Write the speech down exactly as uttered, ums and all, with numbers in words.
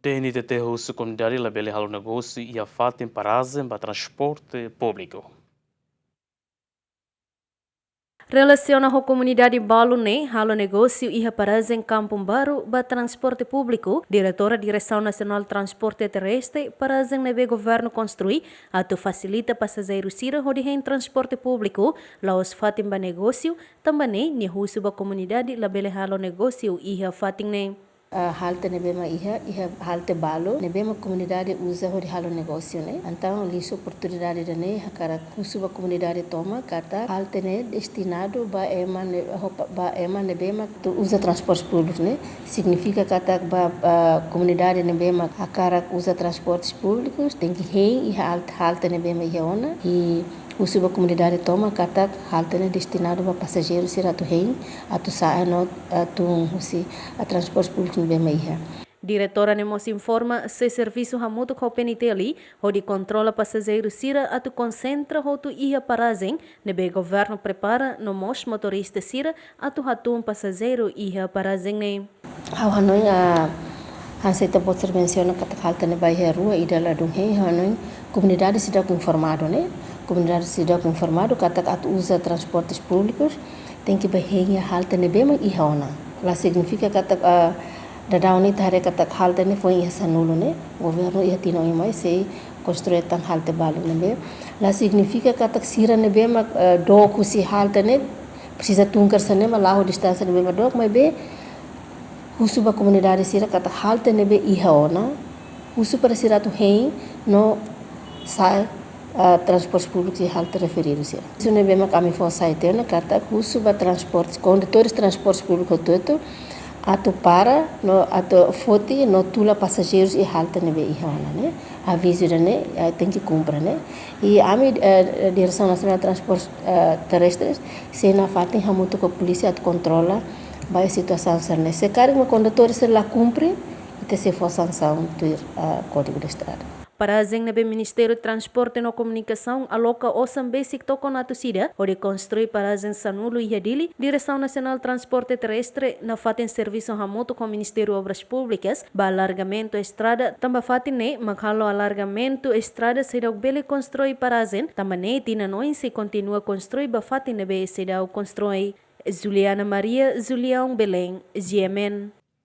D N T T husu komunidade labele halo negósiu iha fatin parajen ba transporte públiku. Relasiona ho komunidade balu ne'e halo negósiu iha parajen Kampung Baru ba transporte públiku, Diretora Diresaun Nasionál Transporte Terrestre, parajen ne'ebé governu konstrui atu fasilita pasajeiru sira hodi hein transporte públiku, la'ós fatin ba negósiu, tanba ne'e nia husu ba komunidade labele halo negósiu iha fatin ne'e. Ah, halte ne'ebé mak iha, iha halte balu ne'ebé mak komunidade uza hodi halo negósiu ne'e. Entaun, liuhusi oportunidade ida-ne'e hakarak husu ba komunidade tomak katak halte ne'e destinadu ba ema ne'e, ho pa-, ba ema ne'ebé mak atu uza transporte públiku ne'e. Signifika katak ba, ah, komunidade ne'ebé mak hakarak uza transporte públiku tenke hein iha halte, halte ne'ebé mak iha ona. I husu ba komunidade tomak katak halte ne'e destinadu ba pasajeiru sira atu hein, atu sa'e no, ah, tun husi, ah, transporte públiku ne'ebé mak iha. Diretora ne'e mós informa sei servisu hamutuk ho P N T L hodi kontrola pasajeiru sira atu konsentra hotu iha parajen ne'ebé governu prepara no mós motorista sira atu hatún pasajeiru iha parajen ne'e. Ha'u hanoin, ah, hanesan ita-boot sira mensiona katak halte ne'e ba iha rua, ida ladún hein, ha'u hanoin komunidade seidauk informadu ne'e. Komunidade seidauk informadu katak atu uza transportes públikus tenke ba hein iha halte ne'ebé mak iha ona. La signifika katak, ah, daudaun ne'e ita haree katak halte ne'e foin iha sanulu ne'e, governu iha tinan oin mai sei konstrui tan halte balu ne'ebé. La signifika katak sira ne'ebé mak, ah, dook husi halte ne'e presiza tun kedas ne'e mak la'o distánsia ne'ebé mak dook, maibé husu ba komunidade sira katak halte ne'ebé iha ona, husu para sira atu hein no sa'e, ah, transporte públiku iha halte referidu sira. Husu ne'ebé mak ami fó sai tiha ona katak husu ba transporte, kondutores transporte públiku hotu-hotu atu para no atu foti no tula pasajeirus iha halte ne'ebé iha ona ne'e. Avizu ida-ne'e, eh, tenke kumpre ne'e. I ami, eh, Diresaun Nasionál Transporte, eh, Terrestre sei nafatin hamutuk ho polísia atu kontrola ba situasaun sira-ne'e. Se karik mak kondutores sira la kumpre, ita sei fó sansaun tuir, eh, Kódigu de Estrada. Parajen ne'ebé Ministériu Transporte no Komunikasaun aloka osan besik tokon atus ida hodi konstrui parajen sanulu iha Dili, Diresaun Nasionál Transporte Terrestre nafatin servisu hamutuk ho Ministériu Obras Públikas ba alargamentu estrada, tanba fatin ne'e mak halo alargamentu estrada seidauk bele konstrui parajen, tanba ne'e tinan oin sei kontinua konstrui ba fatin ne'ebé seidauk konstrui. Juliana Maria, Julião Belém, G M N.